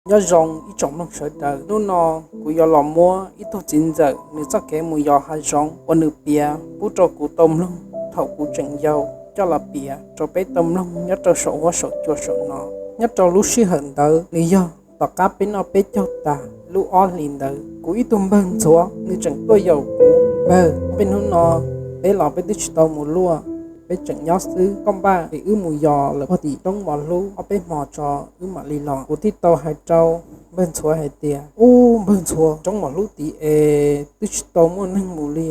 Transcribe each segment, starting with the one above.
Nyob zoo ib tsoom mloog sawv daws, hnub no kuv yuav los muab ib tug txiv ntxawm nws txoj kev mus yos hav zoov uas nws piav pub rau kuv tau mloog thaum kuv tseem yau coj los piav rau peb tau mloog nyob rau saum huab saum cua saum no. Nyob rau lub sij hawm ntawd nws yog tom qab peb noj peb caug tas lub ob hlis ntawd, kuv ib tug npawg ntxhuav nws tseem tuaj yaum kuv, npawg, peb hnub no peb los peb twb tsis tau mus luaj, peb tseem nyob xwb, koj npaj es wb mus yos lawm puag tim roob mos hlub ob peb hmo tso wb mam li los. Kuv thiaj tau hais rau npawg ntxhuav hais tias, ub, npawg ntxhuav, roob mos hlub tid es twb tsis tau muaj neeg mus li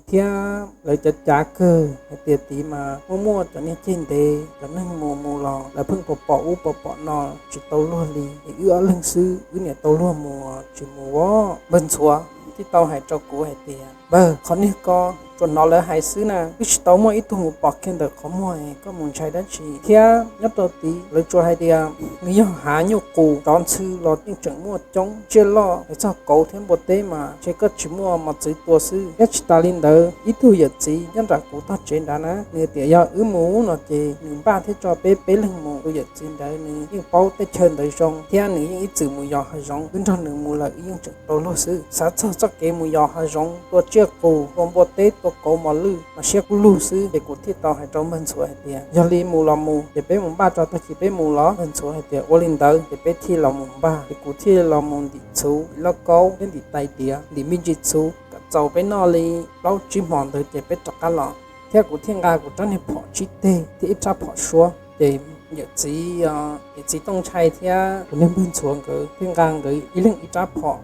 thiab lawv cav cav kawg hais tias tid mas muaj muaj cov niag ceg ntev, cov neeg mus mus los lawv pheej pom pom ub pom pom no tsis tau luag li, es wb ob leeg xwb wb niam tau luag mus tsis mus os. Npawg ntxhuav thiaj tau hais rau kuv hais tias, npawg, qhov niag ko tsuas hnov lawv hais xwb na, twb tsis tau muaj ib tug mus pom kiag ntawm qhov muag, koj mus ntshai dab tsi thiab? Nyob rau tid lawv tsuas hais tias nws yog hav nyuj qus, tsov ntxhw los yeej tseem muaj coob, tsiaj loj los txog kauv thiab npua teb mas ntshe koj tsis muaj mos txwv tua xwb. Thiab tsis tas li ntawd, ib tug yawm txiv nyob nram kuv tog tsev nrad na, nws tias yog wb mus no ces nws npaj thiab tso peb peb leeg mus. Tus yawm txiv ntawd nws yeej paub tej chaw ntawd zoo thiab nws yeej ib txwm mus yos hav zoov, wb nrog nws mus lawm wb yeej tseem tau luag xwb. Xav txog txoj kev mus yos hav zoov tua tsiaj qus, tua npua teb, tua kauv mos lwj mas siab kub lug xwb. Ces kuv thiaj tau hais rau npawg ntxhuav hais tias, yog li mus los mus, ces peb mus npaj tso tag kis peb mus los. Npawg ntxhuav hais tias ua li ntawd, ces peb thiaj los mus npaj. Ces kuv thiaj los mus ntim txhuv, ntim lauj kaub thiab ntim tais diav, ntim me ntsis txhuv kom txaus peb noj li plaub tsib hmo ntawd ces peb rov qab los. Thiab kuv thiaj nqa kuv rab niag phom tsib teg thiab ib rab phom suab. Ces yawm txiv, yawm txiv Tooj Ntshai thiab kuv niag npawg ntxhuav nkawd thiaj nqa nkawd ib leeg ib rab phom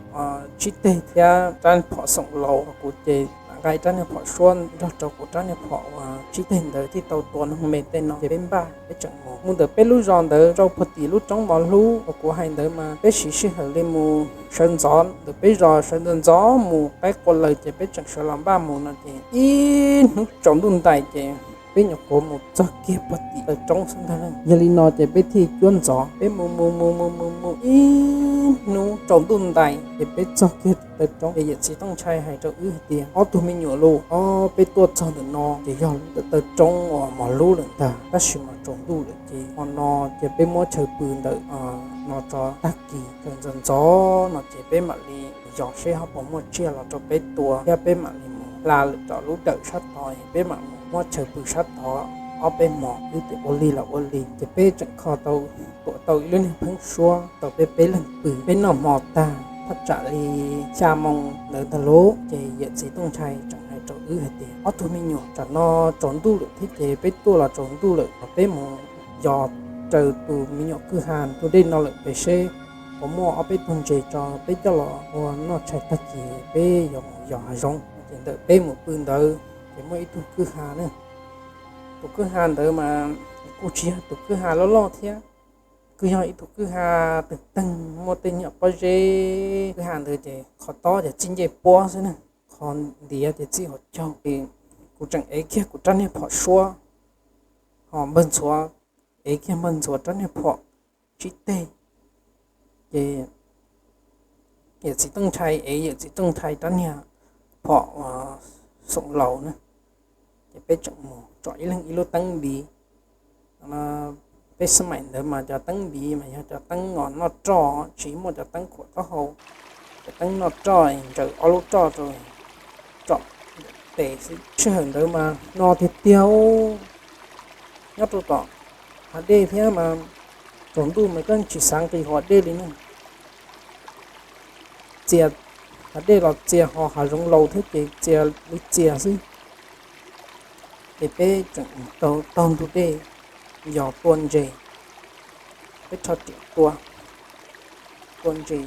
tsib teg thiab rab phom xoom laus, kuv ces nqa ib rab niag phom suab nrog rau kuv rab niag phom uas tsib teg ntawd thiaj tau tua noog me tej no ces peb npaj peb tseem mus. Mus ntawm peb lub zos ntawd rau puag tim lub roob mos hlub uas kuv hais ntawd mas peb siv sij hawm li mus sawv ntxov ntawm peb zos, sawv ntxov ntxov mus qaib qua lawm ces peb tseem sawv los npaj mus no ces ib hnub tsaus ntuj ntais ces peb nyuam qhuav mus txog kiag puag tim taw roob xwb ntag. Yog li no ces peb thiaj cuab ntxov, peb mus mus mus mus mus mus ib hnub tsaus ntuj ntais ces peb txog kiag taw roob. Ces yawm txiv Tooj Ntshai hais rau wb hais tias, ob tug me nyuam lauj, ob peb tuaj txog ntawm no ces yog taw roob uas mos hlub lawm ntag, tab sis mas tsaus ntuj lawm ces hmo no ces peb muab chaw pw ntawm no tso, tag kis ntxov ntxov no ces peb mam li yos seb ho puas muaj tsiaj los rau peb tua thiab peb mam li mus hla lawm rau lub dawm sab tod, peb mam mus muab chaw pw sab tod ob peb hmos wb tias ua li los ua li. Ces peb tseem kho tau, tuam tau ib lub niag pheeb suab tau peb peb leeg pw. Peb noj hmo tag thaj tsam li xya moo ntawd ntag lauj, ces yawm txiv Tooj Ntshai tseem hais rau wb hais tias, ob tug me nyuam, tsam no tsaus ntuj lawm thiab ces peb tuaj los tsaus ntuj lawm, peb mus yos raws tus me nyuam kwj ha tus dej no lawm pem seb puas muaj ob peb tug ntses tso peb coj los ua noj tshais tag kis peb yuav mus yos hav zoov. Ces ntawm peb mus pw ntawd ces muaj ib tug kwj ha na. Tus kwj ha ntawd mas kuj tsis yog tus kwj ha loj loj thiab, kuj yog ib tug kwj ha teeg teeg muaj tej nyuam pob zeb. Kwj ha ntawd ces qhov tob ces txij ncej puab xwb na, qhov ntiav ces txij hauv caug. Kuv tseem ev kiag kuv rab niag phom suab, ho npawg ntxhuav ev kiag npawg ntxhuav rab niag phom tsib teg. Ces yawm txiv Tooj Ntshai ev yawm txiv Tooj Ntshai rab niag phom xoom laus na. Ces peb tseem mus tsom ib leeg ib lub teeb npiv. Peb xab maim ntawd mas cov teeb npiv mas yog cov teeb uas noj roj, tsis muaj cov teeb khuam taub hau. Cov teeb noj roj ntsaws ob lub roj rau tsom tes xwb. Sij hawm ntawd mas no tiag tiag, nyob rau tom hav dej thiab mas tsaus ntuj mas koj tsis xav nqis hav dej li ne. Txia, hav dej los txia, ho hav zoov laus thiab ces txia li txia xwb. Ces peb tseem taug ntug dej yos tua ntses. Peb rho riam tua, tua ntses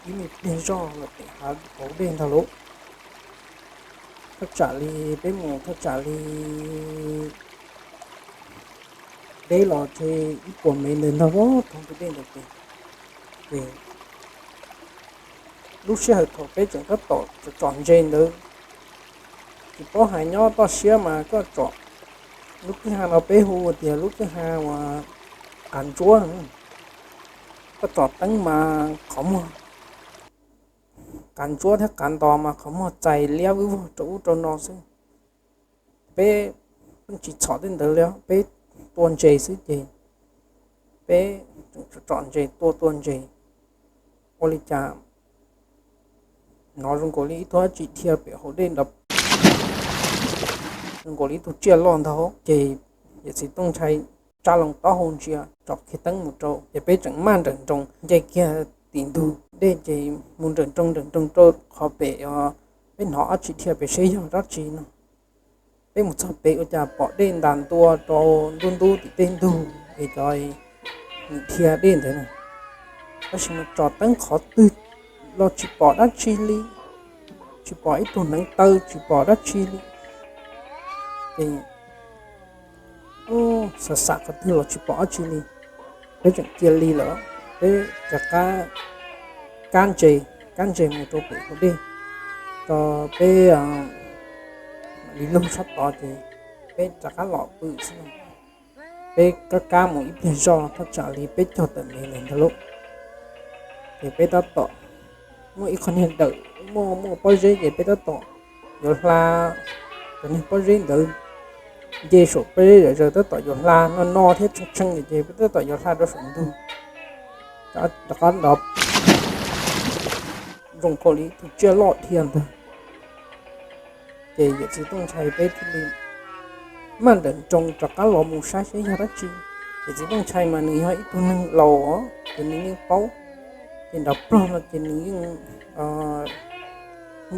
ib me pliag zoj los pem hav dej ntag lauj. Thaj tsam li peb mus thaj tsam li deb los txog ib puas mev ntawd ntag, taug ntug dej ntawd ces, ces lub sij hawm thaum peb tseem tab tom tsom ntses ntawd, tsis paub hais nyob toj siab mas koj tsom, lub kwj ha no peb hu tias lub kwj ha uas qav ntsuab. Koj tsom teeb mas qhov muag, qav ntsuab thiab qav ntos mas qhov muag txais liab vwj vog rau ub rau no xwb. Peb tsis txhom tej ntawd li, peb tua ntses xwb ces peb tsom ntses tua tua ntses. ua li cas hnov zoo nkaus li ib tug dab tsi dhia pem hauv dej nrov, zoo nkaus li ib tug tsiaj loj ntag. Ces yawm txiv Tooj Nchai tsa loo taub hau ntsia, tsom kiag teeb mus rau, ces peb tseem maj nrawm nroos nce kiag tim ntug dej ces mus nrawm nroos nrawm nroos rau qhov pem, peb hnov dab tsi dhia pem seb yog dab tsi no. Peb mus txog pem ua cas pom dej ntas ntua rau ntub ntub tim tej ntug es cov nws dhia dej ntawd na. Tab sis mas tsom teeb qhov twg los tsis pom dab tsi li, tsis pom ib tug hneev taw, tsis pom dab tsi li. Ces xav xav qhov twg los tsis pom dab tsi li. Peb tseem cia li lawm, peb rov qab kab ntses, kab ntses mus rau pem hauv dej, rau peb li lug sab tod ces peb rov qab los pw xwb. Peb kab kab mus ib pliag zoj thaj tsam li peb caug tawm mev lawm ntag lauj. Ces peb tab tom muaj ib qho niag dawm muaj muaj pob zeb ces peb tab tom yuav hla, cov niag pob zeb ntawd nce saum pob zeb zom zaws tab tom yuav hla no no thiab tshee tshee ces peb tab tom yuav hla rau saum ntug, rov qab nrov zoo nkaus li tus tsiaj loj dhia ntag. Ces yawm txiv Tooj Nchai peb thiaj li maj nrawm nroos rov qab los mus saib seb yog dab tsi. Yawm txiv Tooj Nchai mas nws yog ib tug neeg laus ces nws yeej paub, ces nrov plog no ces nws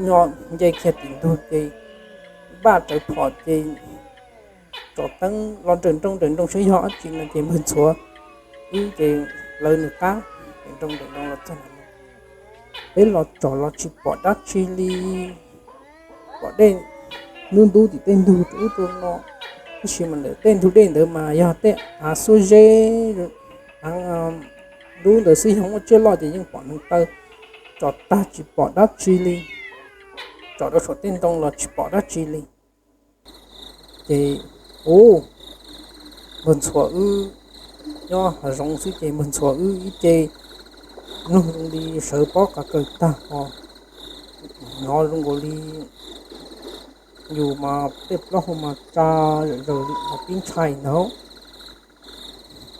yeej nce kiag tim ntug ces npaj rawv phom ces tsom teeb los nrawm nroos nrawm nroos seb yog dab tsi no ces npawg ntxhuav wb ces lawv nws qab nrawm nroos nrawm nroos los txog no, peb los tsom los tsis pom dab tsi li. Pom dej ntub ntub tim tej ntug rau ub rau no, tab sis mas ntawm tej ntug dej ntawd mas yog tej av xuab zeb, av ntub ntawd xwb, yog muaj tsiaj loj ces yeej pom hneev taw. Tsom tag tsis pom dab tsi li, tsom rau saum tej ntoo los tsis pom dab tsi li. Ces ub, npawg ntxhuav wb nyob hav zoov xwb ces npawg ntxhuav wb ib ce mloog zoo li sawv pob qa kaws tag os, hnov zoo nkaus li yus mas tej plaub hau mas tsa zom zaws li pib ntshai ntag.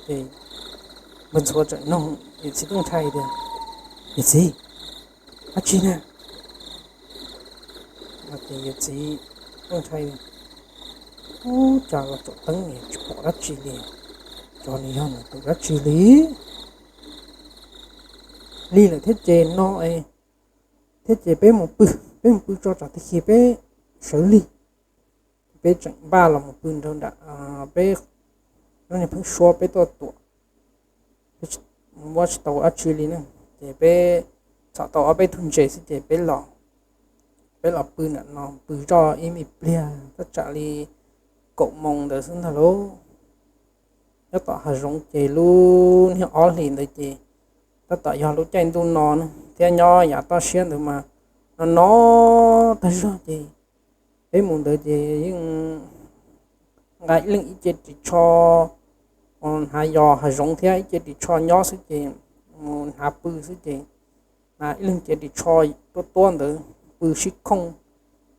Ces npawg ntxhuav tseem noog yawm txiv Tooj Nchai tias, Yawm txiv, dab tsi na? Ces yawm txiv Tooj Nchai, Ub, cas los tsom teeb tsis pom dab tsi li, cov nws yog nws tus dab tsi li? Lig lawm thiab ces no, thiab ces peb mus pw, peb mus pw tso tsam tag kis peb sawv lig. Peb tseem npaj los mus pw nram peb lub niag pheeb suab peb tuaj tuam, peb muab tsis tau dab tsi li ne. Ces peb txhom tau ob peb tug ntses xwb ces peb los, peb los pw nram no pw zoj ib me pliag tab tsam li kaum moos ntawd xwb ntag lauj. Nyob tom hav zoov ces lub niag ob hlis ntawd ces tab tom yog lub caij ntuj no ne thiab nyob yav toj siab ntawd mas no no tag zog ces peb mus ntawd ces yeej nqa ib leeg ib ce ris tsho hnav yos hav zoov thiab ib ce ris tsho nyob xwb ces mus hnav pw xwb ces hnav ib leeg ce ris tsho tuab tuab ntawd pw sib khooj,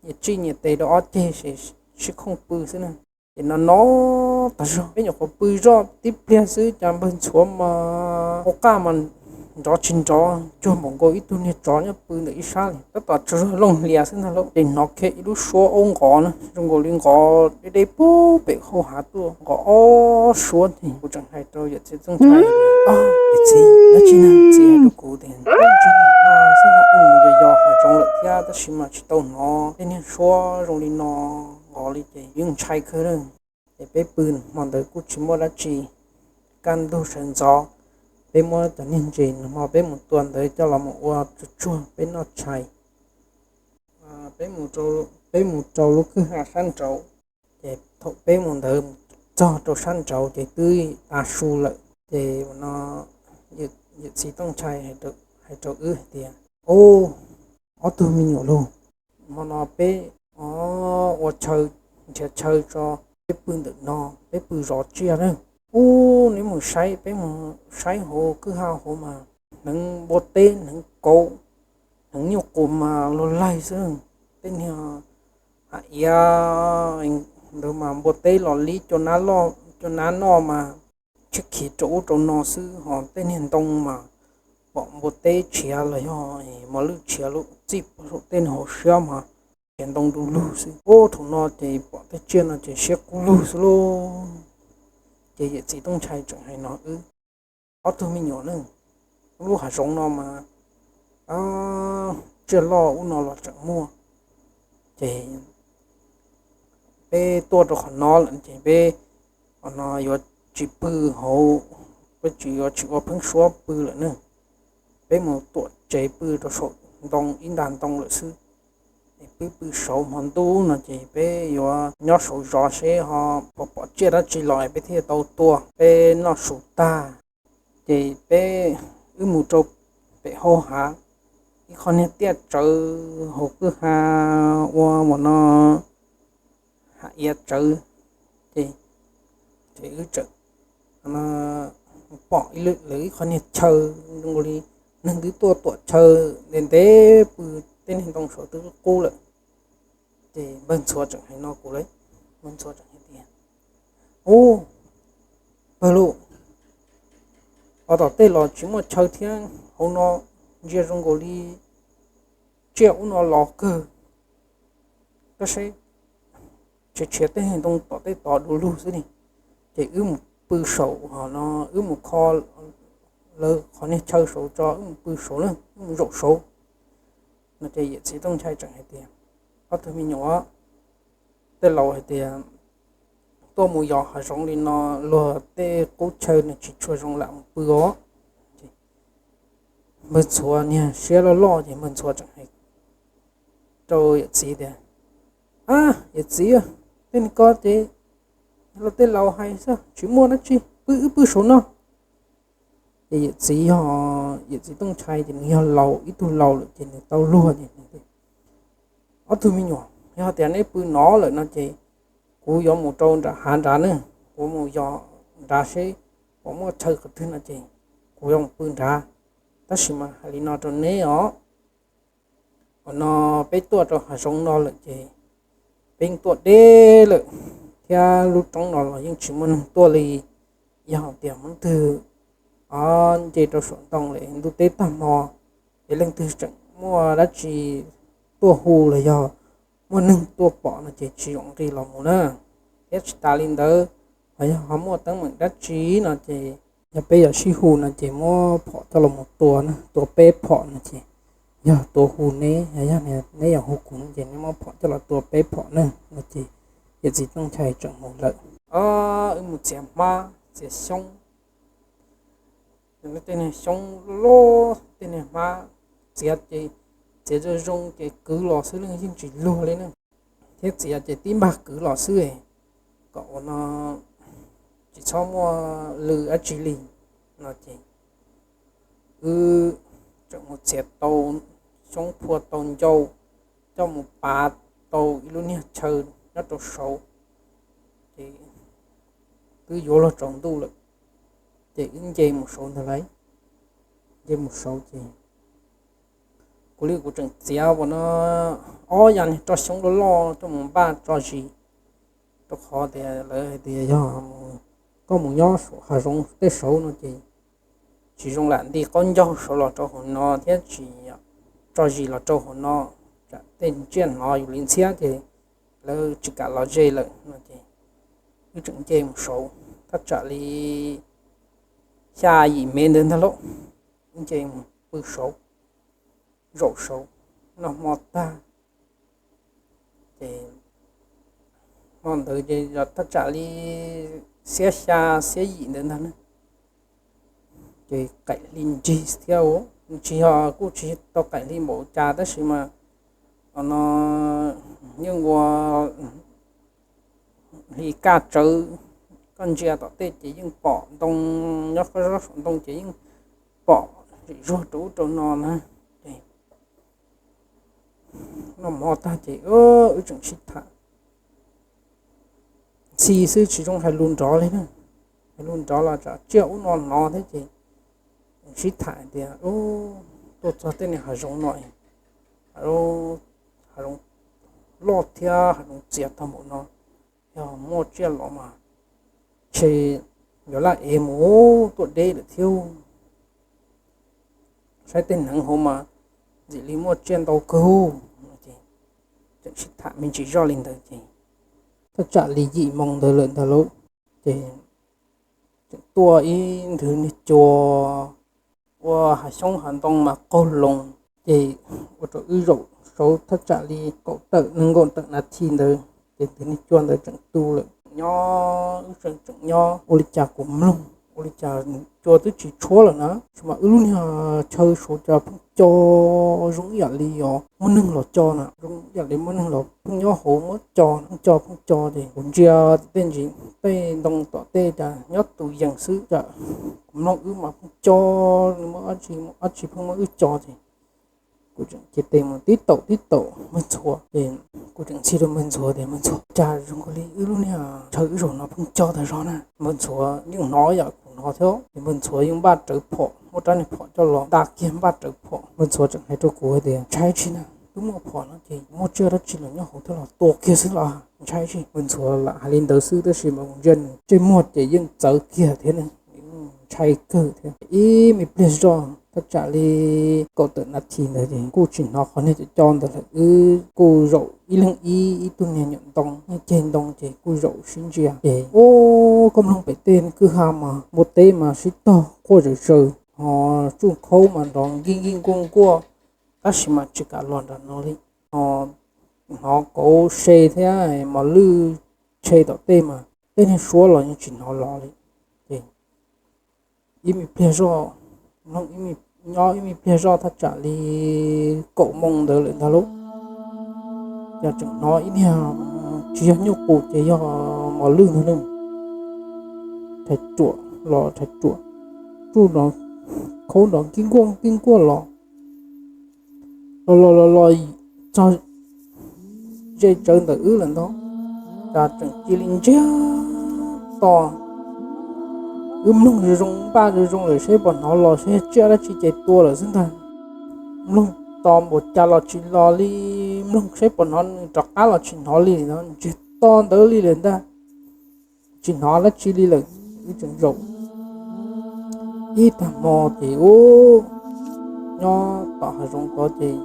nyias tsij nyias tes rau ob ceg es sib khooj pw xwb na. Ces no no tag zog peb nyuam qhuav pw zoj tib pliag xwb cas npawg ntxhuav mas ua qaj mas nrov tsis nrov cuag npaum nkaus ib tug niag tsov nyob pw ntawm ib sab li tab tom tsaug zog looj hlias xwb ntag lauj. Ces hnov kiag ib lub suab aub nqov na zoo nkaus li nqov deb deb puag pem hauv hav tuaj nqov ob suab ces kuv tseem hais rau yawm txiv Txooj Nchai, Yawm txiv, dab tsi na? Txiv hais rau kuv tias, Ntsis xwb no mus yos yos hav zoov lawm thiab tab sis mas tsis tau hnov tej niag suab zoo li no nqov li ces yeej ntshai kawg na. Ces peb pw hmo ntawd kuj tsis muaj dab tsi. Kaj ntug sawv ntxov, peb muab cov niag ntses nag hmo peb mus tua ntawd coj los mus ua tsuag tsuag peb noj tshais. Peb mus rau lub kwj ha sab nraud, ces thaum peb mus ntawd txog rau sab nraud ces twb tas su lawm. Ces no yawm txiv Tooj Nchai hais rau wb hais tias, Ub, ob tug me nyuam lug, hmo no peb ua chaw, nrhiav chaw tso, peb pw ntawm no, peb pw zov tsiaj na. Ub, neb mus saib, peb mus saib hauv kwj ha hauv mas hneev npua teb, hneev kauv, hneev nyuj qus mas luag laig xwb. Tej niag hav iav ntawd mas npua teb los lib cua nab noj mas tshiab khiv rau ub rau no xwb, ho tej niag ntoo mas pom npua teb tshiav los yog mos lwj tshiav lub txij pov saum tej nws hauv siab mas tshiav ntoo du lug xwb. Ub, thaum no ces pom tej tsiaj no ces siab kub lug xwb lauj. Ces yawm txiv Tooj Nchai tseem hais no, wb ob tug me nyuam ne, lub hav zoov no mas tsiaj loj ub no los tseem muaj, ces peb tuaj rau qhov no lawm ces peb no yuav tsis pw hauv, peb tsis yuav tsis ua pheeb suab pw lawm ne. Peb mus tuam tsev pw rau saum ntoo ib nta ntoo lawm xwb. Es peb pw saud hmo ntuj no ces peb yuav nyob saud zov seb ho pom pom tsiaj dab tsi los peb thiaj tau tua. Peb noj su tag ces peb, wb mus rau pem hauv hav, ib qho niag tiaj tsawv hauv kwj ha ua mus no hav iav tsawv, ces, ces wb tseem pom ib lwm lwm ib qho niag chaw zoo nkaus li neeg twb tuaj tuam chaw ntev ntev pw, tej niag ntoo saud twb qub lawm. Ces npawg Ntxhuav tseem hais no kuv lauj, npawg Ntxhuav tseem hais tias, ub, pawg lug, ua tom tej los tsis muaj chaw thiab hauv no ntsia zoo nkaus li tsiaj ub no los kawg. Koj saib, tshiav tshiav tej ntoo tom tej tod du lug xwb ni. Ces wb mus pw saum ho no, wb mus kho lawv qhov niag chaw saud tso, wb mus pw saud na, wb mus zaum saud no. Ces yawm txiv Tooj Nchai tseem hais tias, ob tug me nyuam, tej laus hais tias tuaj mus yos hav zoov li no, luag tej qub chaw nws tsis tshua zoo lam mus pw os. Npawg Ntxhuav niag siab loj loj ces npawg Ntxhuav tseem hais rau yawm txiv tias, ab, yawm txiv, tej niag ko ces los tej laus hais xwb, tsis muaj dab tsi, pw wb pw saum no. Ces yawm txiv yog, yawm txiv Tooj Nchai ces nws yog laus ib tug laus lawm ces nws tau luag ces, ob tug me nyuam, yog tias neb pw no lawm no ces kuv yuav mus rau nram hav nrad na, kuv mus yos nrad seb puas muaj chaw qhov twg no ces kuv yuav mus pw nrad. Tab sis mas hais li no rau neb os, ua no peb tuaj rau hav zoov no lawm ces peb yeej tuaj deb lawm, thiab lub roob no los yeej tsis muaj neeg tuaj li. Yog tias hnub twg nce rau saum ntoo lawm ntuj teb tag hmo, es leej twg tseem muaj dab tsi tuaj hu los yog muaj neeg tuaj pom no ces tsis zoo nqis los mus na. Thiab tsis tas li ntawd, ho yog ho muaj teeb meem dab tsi no ces yog peb yuav sib hu no ces muab phom coj los mus tua na, tua peb phom no ces yog tua hu neb, yog neb yuav hu kuv ces neb muab phom coj los tua peb phom na no ces yawm txiv Tooj Nchai tseem mus lawm. Wb mus txiav hmab txiav xyoob, tej niag xyoob loj, tej niag hmab, txiav ces txiav zoo zoo ces kwv los xwb, yeej tsis luag li na. Thiab txiav ces tib npag kwv los xwb, kom ua no tsis txhob muaj lw dab tsi li no ces wb tseem mus txiav tau xyoob phua tau ncau, coj mus pav tau ib lub niag chaw nyob rau saud. Ces twb yuav luag tsaus ntuj lawm, ces wb nce mus saud ntag lauj. Nce mus saud ces kuv li kuv tseem txiav ua no ob yam niag roj xyoob loj loj coj mus npaj tso zis, rau qhov tias lawv hais tias yog koj mus nyob hav zoov tej saud no ces tsis zoo lam nti qaub ncaug saud los rau hauv no thiab tsis tso zis los rau hauv no, tsam tej tsiaj hnov yus li ntxhiab ces lawv tsis kam los ze lawm no ces wb tseem nce mus saud thaj tsam li xya yim mev ntawd ntag lauj. Wb nce mus pw saud, zaum saud, noj hmo tag ces hmo ntawd ces thaj tsam li xiab xya xiab yim ntawd ntag na. Ces qaim hli nrig thiab, tsis yog kuj tsis tau qaim hli npaum cas tab sis mas no yeej ua hli kaj tsawv, koj ntsia tom tej ces yeej pom ntoo, nyob qab zos saum ntoo ces yeej pom zim zuag rau ub rau no na. Noj hmo tag ces wb tseem sib tham ntxhi xwb tsis zoo hais lus nrov li na. Hais lus nrov los tsam tsiaj ub no hnov thiab ces sib tham tias tuaj txog tej niag hav zoov no, hav zoov loj thiab hav zoov txias tag npaum no, yog muaj tsiaj los mas ntshe yuav laj ev mus tuaj deb lawm thiab. saib tej hneev hauv mas ntxim li muaj tsiaj ntau kawg. Ces tseem sib tham me ntsis zoj li ntawd ces thaj tsam li yim moo ntawd lawm ntag lauj, ces tseem tuaj ib nthwv niag cua ua hav xyoob hav ntoo mas qaug loo, ces ua rau wb zaum saud thaj tsam li kaum tawm nees nkaum tawm nas this ntawd ces nthwv niag cua ntawd tseem tu lawm. Nyob wb tseem nyob ua li cas kuv mloog ua li cas cua twb tsis tshuab lawm na, tsis mas wb lub niag chaw saud cas pheej co zoo ib yam li os muaj neeg los co na, zoo ib yam li muaj neeg los pheej nyob hauv muab co pheej co pheej co ces kuv ntsia tej ntsis tej ntoo tom tej cas nyob tus yees xwb cas kuv mloog wb mas pheej co, muaj dab tsi pheej muab wb co ces kuv tseem cia tes mus tib taum tib taum npawg ntxhuav ces kuv tseem ntxhi rau npawg ntxhuav tias npawg ntxhuav, cas zoo nkaus li wb lub niag chaw wb zaum no pheej co tag zog na. Npawg ntxhuav yeej hnov yam kuv hnov thiab ces npawg ntxhuav yeej npaj rawv phom, muab rab niag phom coj los nta kiag npaj rawv phom. Npawg ntxhuav tseem hais rau kuv tias ntshai tsis na, twb muaj phom no ces muaj tsiaj dab tsi los nyob hauv thiab los tua kiag xwb los ntshai tsis. Npawg ntxhuav lam hais li ntawd xwb tab sis mas kuv ntsia nws ntsej muag ces yeej txawv kiag thiab ne, ntshai kawg thiab. Ib me pliag zoj thaj tsam li kaum tawm nas this ntawd ces kuj tsis hnov qhov niag co co ntawd lawm, wb kuj zaum ib leeg ib ib tug niag nyuam ntoo niag ceg ntoo ces kuj zaum sib ntsia ces ub, koj mloog pem tej kwj ha mas npua teb mas sib tog quaj zawm zaws, ho tsuj khaub mas nrov nkij nkij nkuaj nkuaj, tab sis mas tsis kam los nram no li. Ho hnov kauv se thiab mos lwj tshe tom tej mas tej niag suab los yeej tsis hnov los li. Ces ib me pliag zoj, nyob ib me pliag zoj thaj tsam li kaum moo ntawd lawm ntag lauj, cas tseem hnov ib niag tsis yog nyuj qus ces yog mos lwj ntag ne, rhais ruam los rhais ruam, tsuj khaub nrov nkij nkuaj nkij nkuaj los los los los los txog ze tsawv ntawm wb lawm ntag, cas tseem cia li ntsiag to. Wb mloog zoo zoo npaj zoo zoo lawm seb puas hnov los seb tsiaj dab tsi ces tua lawm xwb ntag. Mloog tos npaum cas los tsis los li, mloog seb puas hnov nws rov qab los tsis hnov li no, ntsiag to ntawd li lawm ntag. Tsis hnov dab tsi li lawm, wb tseem zaum ib tag hmo ces ub, nyob tom hav zoov tod ces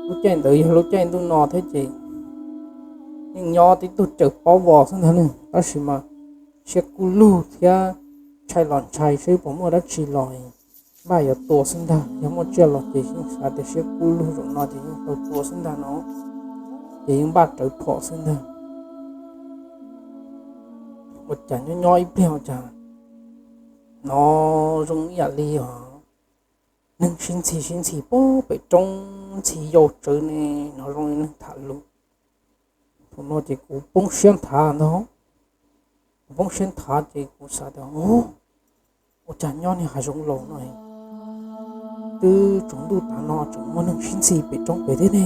lub caij ntawd yog lub caij ntuj no thiab ces yeej nyob tib tug caws pob vos xwb ntag ne, tab sis mas siab kub lug thiab ntshai los ntshai seb puas muaj dab tsi los npaj yuav tua xwb ntag, yog muaj tsiaj los ces yeej xav tias siab kub lug zaum no ces yeej tau tua xwb ntag no, ces yeej npaj rawv phom xwb ntag. Ua cas nyob nyob ib pliag ua cas hnov zoo ib yam li os neeg sib ntxhi sib ntxhi pem roob ntxhi yau tsawv ne, hnov zoo li neeg tham lus. Thaum no ces kuv poob siab nthav ntag, kuv poob siab nthav ces kuv xav tias ua cas nyob niag hav zoov laus no twb tsaus ntuj tav no tseem muaj neeg sib ntxhi pem roob pem thiab ne.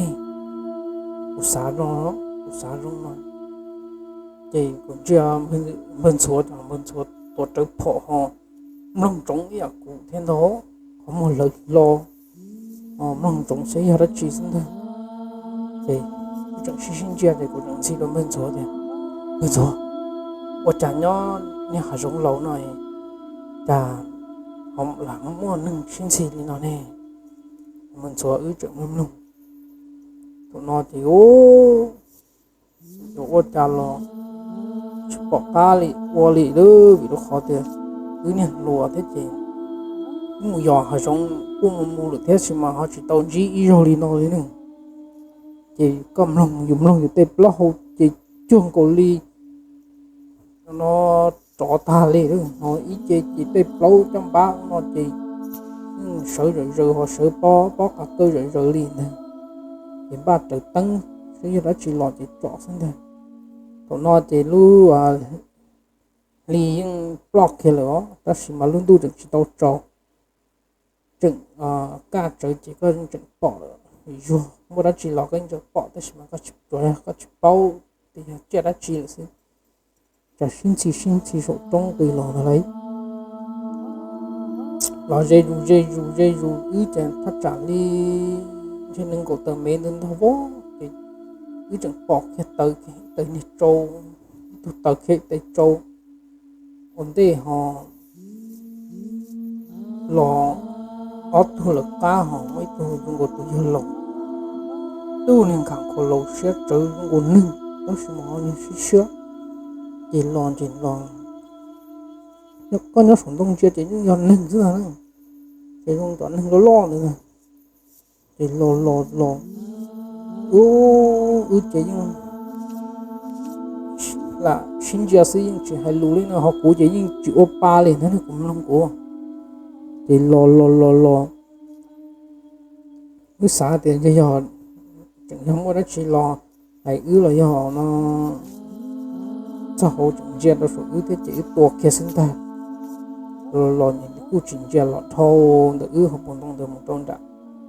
Kuv xav zoo, kuv xav zoo no ces kuv ntsia npawg ntxhuav, npawg ntxhuav tuav rawv phom ho mloog ntsoov ib yam kuv thiab ntag, qhov muag lawv hlo, mloog ntsoov seb yog dab tsi xwb ntag. Ces kuv tseem sib sib ntsia ces kuv tseem ntxhi rau npawg ntxhuav tias npawg ntxhuav, ua cas nyob niag hav zoov laus no cas ho lam muaj neeg sib ntxhi li no ne? Npawg ntxhuav wb tseem mloog mloog. Thaum no ces ub, yuav ua cas los tsis pom qab li ua li lawm vim rau qhov tias wb niag hluas thiab ces wb mus yos hav zoov kuj mus mus lawm thiab tab sis mas ho tsis tau ntsib ib zaug li no li ne. Ces koj mloog yus mloog yus tej plaub hau ces cuag nkaus li no rov tag li, hnov ib ce ces tej plaub caj npab no ces yeej sawv zom zaws ho sawv pob pob qa kaw zom zaws li ntag. Ces npaj rawv teeb seb yog dab tsi los ces tsom xwb ntag. Thaum no ces lub hli yeej ploj kiag lawm os, tab sis mas lub ntuj tseem tsis tau tsaus, tseem kaj tsawv ces koj tseem pom, zuag muaj dab tsi los koj yeej tseem pom tab sis mas koj tsis paub tias yog tsiaj dab tsi lawm xwb. Cas sib ntxhi sib ntxhi saum roob nqis los ntag lauj. Los ze zus ze zus ze zus wb ces thaj tsam li ntshe nees nkaum tawm mev ntawd ntag vauv, ces wb tseem pom kiag taws, taws niag tsau, ib tug taws khiav tes tsau ua ntej ho los ob tug lawv qab ho muaj ib tug zoo nkaus tus yawg laus, tub niag nkhav khuav laus siab tsawv zoo nkaus neeg, tab sis mas ho niag siab siab. Ces los ces los, koj nyob saum ntoo ntsia ces yeej yog neeg xwb na, ces zoo cov neeg loj loj ntawd. Ces los los los, wb ces yeej lam sib ntsia xwb yeej tsis hais lus li no, ho kuv ces yeej tsis ua pa li ntag, kuv mloog kuv. Ces los los los los, wb xav tias yog, tseem yog muaj dab tsi los hais wb los yog no, txog hauv tseem ntsia rau saum wb thiab ces wb tua kiag xwb ntag. Los los nws kuj tsis ntsia los dhau ntawm wb hauv paus ntoo ntawd mus rau nram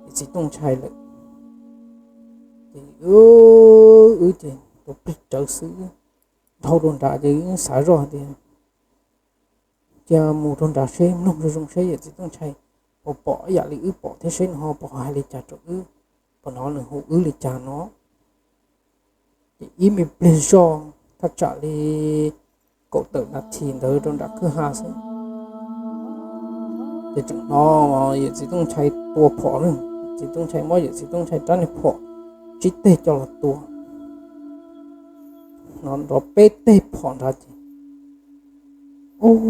yawm txiv Tooj Nchai lawm. Ces wb ces tua plig rawv xwb, dhau rau nrad ces wb xav zoj tias cia mus rau nrad seb, mloog zoo zoo seb yawm txiv Tooj Nchai puas pom ib yam li wb pom thiab seb nws ho puas hais li cas rau wb, puas hnov nws hu wb li cas no. Ces ib me pliag zoj thaj tsam li kaum tawm nas this ntawd rau nram kwj ha xwb, ces tseem hnov yawm txiv Tooj Nchai tua phom na. Yawm txiv Tooj Nchai muab yawm txiv Tooj Nchai rab niag phom tsib teg coj los tua, hnov nrov peb teg phom nrad ces, ub,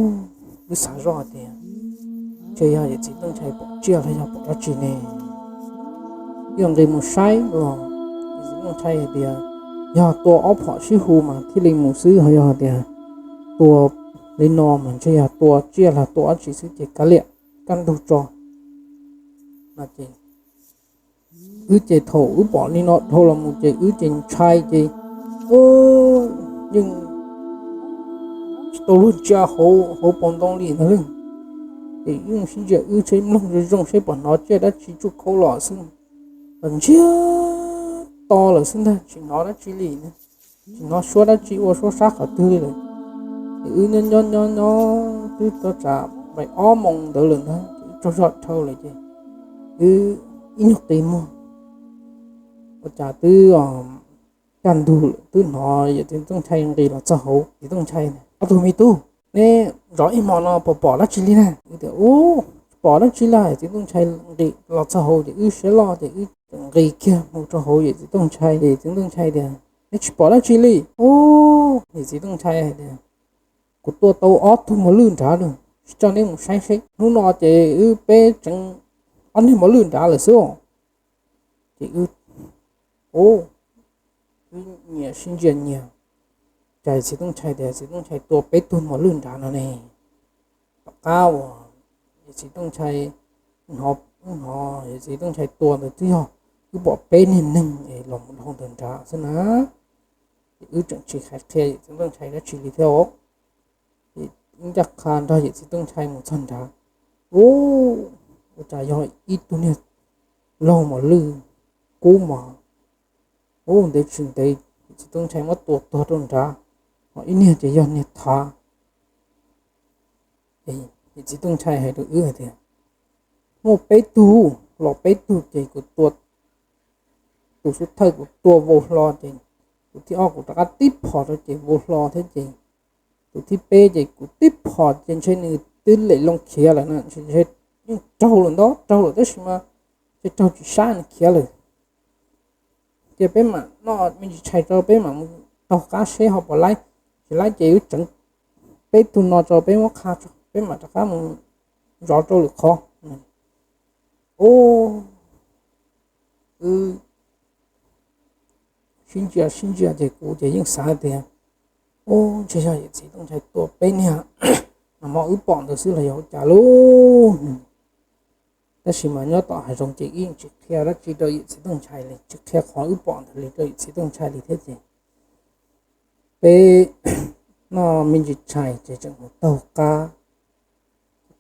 wb xav zoj tias ntshe yog yawm txiv Tooj Nchai pom tsiaj los yog pom dab tsi ne. Wb nqis mus saib los yawm txiv Tooj Nchai hais tias yog tua ob phom sib hu mas thiaj li mus xwb, ho yog tias tua li no mas ntshe yog tua tsiaj los tua dab tsi xwb ces kav liam, kaj ntug tso no ces wb ces thaum wb pom li no dhau los mus ces wb ces ntshai ces, ub, yeej tsis tau luag ntsia hauv paus ntoo li ntag. Ces wb sib ntsia wb seb mloog zoo zoo seb puas hnov tsiaj dab tsi tsuj khau los xwb, los ntsiag to lawm xwb ntag, tsis hnov dab tsi li, tsis hnov suab dab tsi ua suab sab qhov twg li lawm. Ces wb nyob nyob nyob nyob twb tau tsam npaim ob moos ntawd lawm ntag, wb tsaug zog dhau lawm ces wb ib nyuag qi muag, ua cas twb kaj ntug lawm twb hnov yawm txiv Tooj Nchai nqis los txog hauv. Txiv Tooj Nchai, ob tug me tub, neb zov ib hmo no puas pom dab tsi li na? Wb tias, ub, tsis pom dab tsi li, yawm txiv Tooj Nchai nqis los txog hauv ces wb siab loj ces wb nqis kiag mus rau hauv yawm txiv Tooj Nchai ces yawm txiv Tooj Nchai tias, neb tsis pom dab tsi li? Ub, yawm txiv Tooj Nchai hais tias, kuv tua tau ob tug mos lwj nrad lawm, tsis tso neb mus saib seb. Hnub no ces wb peb tseev ob niag mos lwj nrad lawm xwb os. Ces wb, ub, wb nyias sib ntsia nyias, cas yawm txiv Tooj Nchai tias yawm txiv Tooj Nchai tua peb tug mos lwj nrad no ne. Tom qab uas yawm txiv Tooj Nchai hnov, hnov yawm txiv Tooj Nchai tua ntawd twb yog wb pom peb niag neeg es los mus dhau ntawd nrad xwb na. Ces wb tseem tsis hais qhia yawm txiv Tooj Nchai dab tsi li thiab os. Ces wb ncaj qha nrog yawm txiv Tooj Nchai mus txog nrad, ub, ua cas yog ib tug niag laug mos lwj kub mos, ub, ntev tsis ntev yawm txiv Tooj Nchai muab tua tuag rau nrad, ho ib niag ces yog niag thav. Yawm txiv Tooj Nchai hais rau wb hais tias, muaj peb tug, los peb tug ces kuv tua, tus xub thawj kuv tua vau hlo ces tus thib ob kuv rov qab tib phom rau ces vau hlo thiab ces tus thib peb ces kuv tib phom ces ntshe nws twb lem loo khiav lawm na, ntshe yeej raug lawm ntau raug lawm tab sis mas ntshe raug tsis sab nws khiav lawm. Ces peb mam noj me ntsis tshais rau peb mam mus taug qab seb ho puas laib, tsis laib ces wb tseev peb tug no tso peb muab qha tso peb mam rov qab mus zov rau lwm qhov. Ub, wb sib ntsia sib ntsia ces kuv ces yeej xav tias, ub, ntshe yog yawm txiv Tooj Nchai tua peb niag nag hmo wb pom ntawd xwb los yog ua cas lauj. Tab sis mas nyob tom hav zoov ces wb yeej tsis qhia dab tsi rau yawm txiv Tooj Nchai li, tsis qhia qhov wb pom ntawd li rau yawm txiv Tooj Nchai li thiab ces peb noj me ntsis tshais ces tseem mus taug qab,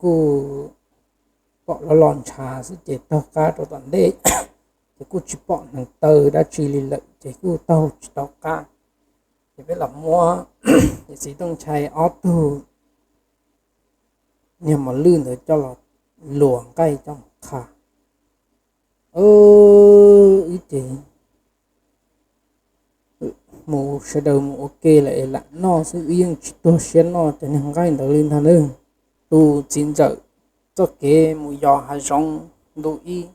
kuj pom los los ntshav xwb ces taug qab rau tom ntej ces kuj tsis pom hneev taw dab tsi li lawm ces kuj taug tsis tau qab. Ces peb los muab yawm txiv Tooj Nchai ob tug niag mos lwj ntawd coj los luas nqaij coj mus qha. Wb ces mus sawv daws mus ua ke lawm es lam noj xwb, wb yeej tsis tuag siab noj cov niag nqaij ntawd li ntag nawb. Tus txiv ntxawm txoj kev mus yos hav zoov Ntu ib,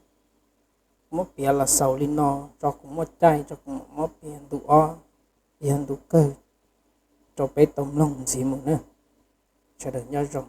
muab piav los xaus li no, tso kuv muaj caij tso kuv mam muab piav ntu ob, yog ntu kawg rau peb tau mloog ntxiv mus na. Sawv daws nyob zoo.